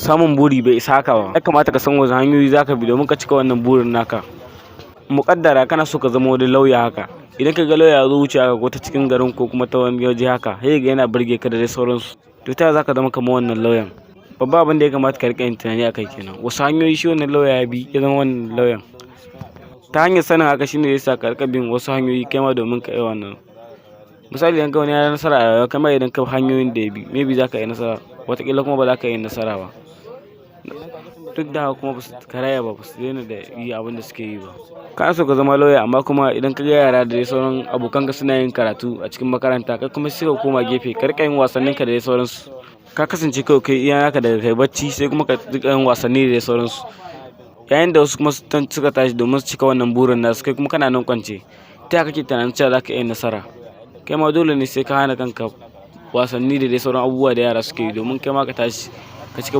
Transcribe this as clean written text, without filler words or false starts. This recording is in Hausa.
Samun buri bai isa haka ba. Ya kamata ka san wasu hanyoyi zaka bi domin ka cika wannan burin naka. Muƙaddara kana so ka zama wani lauya haka. Idan ka ga lauya ya zo wucewa ko ta cikin garin ko kuma ta wani waje haka, sai ga yana burge ka da dai sauransu. To, ta yaya zaka zama kamar wannan lauyan? Babban abin da ya kamata ka riƙa yin tunani akai kenan. Wasu hanyoyi shi wannan lauya ya bi ya zama wannan lauyan? Ta hanyar sanin haka shine zai sa ka riƙa bin wasu hanyoyi kai ma domin ka iya wannan. Misali, idan ka wani ya yi nasara a rayuwa, kai ma idan ka bi hanyoyin da ya bi, maybe za ka yi nasara, wataƙila kuma ba za ka yi nasara ba. Duk da haka kuma ba su karaya ba, ba su daina da yi abin da suke yi ba. Kana so ka zama lauya, amma kuma idan ka ga yara da dai sauran abokanka suna yin karatu a cikin makaranta, kai kuma sai ka koma gefe ka riƙa yin wasanninka da dai sauransu. Ka kasance kawai kai iya naka daga kai bacci sai kuma ka riƙa yin wasanni da dai sauransu. Yayin da wasu kuma suka tashi domin su cika wannan burin nasu, kai kuma kana nan kwance. Ta yaya kake tunanin cewa za ka iya nasara? Kai ma dole ne sai ka hana kanka wasanni da dai sauran abubuwa da yara suke yi domin kai ma ka tashi ka cika.